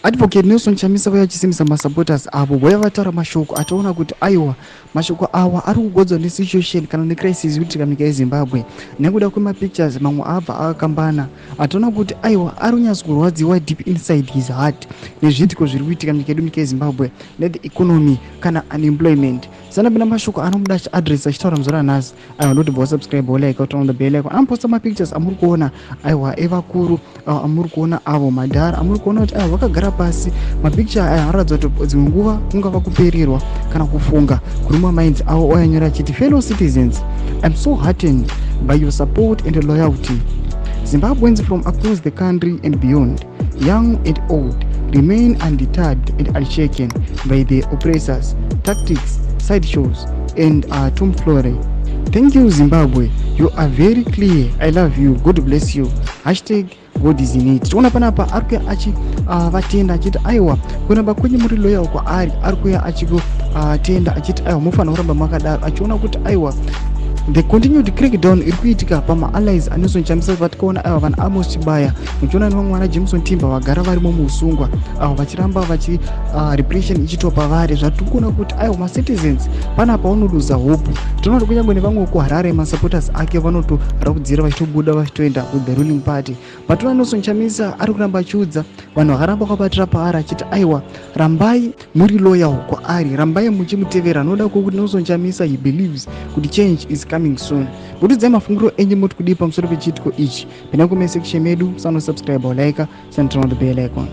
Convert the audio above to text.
Advocate Nelson Chamisa vauya vachisimbisa masupporters avo, vauya vataura mashoko ataona kuti aiwa, mashoko awa ari kugodzwa nesituation kana necrisis iri kuitika munyika yeZimbabwe, nekuda kwemapictures mamwe abva akakambana ataona kuti aiwa, ari kunyatso kurwadziwa deep inside his heart nezviitiko zviri kuitika munyika yedu, nyika yeZimbabwe, nethe economy kana unemployment. Sanapinda mashoko anomuda achiaddress achitaura muzuva ranhasi. Aiwa, ndoti bva subscribe, like, turn on the bell icon. Anoposta mapictures amuri kuona, aiwa, evakuru amuri kuona avo, madhara amuri kuona kuti aiwa, vakagara pasi. Mapicture aya anoratidza kuti dzimwe nguva kungava kupererwa kana kufunga kuri mumaminds avo. Oyanyora achiti, "Fellow citizens, I'm so heartened by your support and loyalty. Zimbabweans from across the country and beyond, young and old, remain undeterred and unshaken by the oppressors' tactics, sideshows and tomfoolery. Thank you, Zimbabwe. You are very clear. I love you. God bless you. #GodIsInIt." Tiona panapa ari kuya achivatenda achiti aiwa, kuramba kwenyu muri loyal kwaari. Ari kuya achikutenda achiti aiwa, mufanira kuramba makadaro, achiona kuti aiwa, the continued crackdown iri kuitika pamaallies aNelson Chamisa. Vatikaona aiwa, vanhu Amos Chibaya, muchiona nevamwe vana Jameson Timba vagara varimo muusungwa, avo vachiramba vachi repression ichiitwa pavari. Zvatiri kuona kuti aiwa, macitizens panapa vanoluza hope. Tinoona kuti kunyange nevamwe kuHarare, masupporters ake vanotoraudzira vachitobuda vachitoenda with the ruling party. But toona Nelson Chamisa ari kuramba achiudza vanhu vakaramba vakabatira paari achiti aiwa, rambai muri loyal kwaari, rambai muchimutevera, noda kwokuti Nelson Chamisa, he believes kuti change is coming soon. Mutiudzai mafungiro enyu, moti kudii pamusoro pechiitiko ichi? Pinda comment section medu, sanosubscribe, like, turn on the bell icon.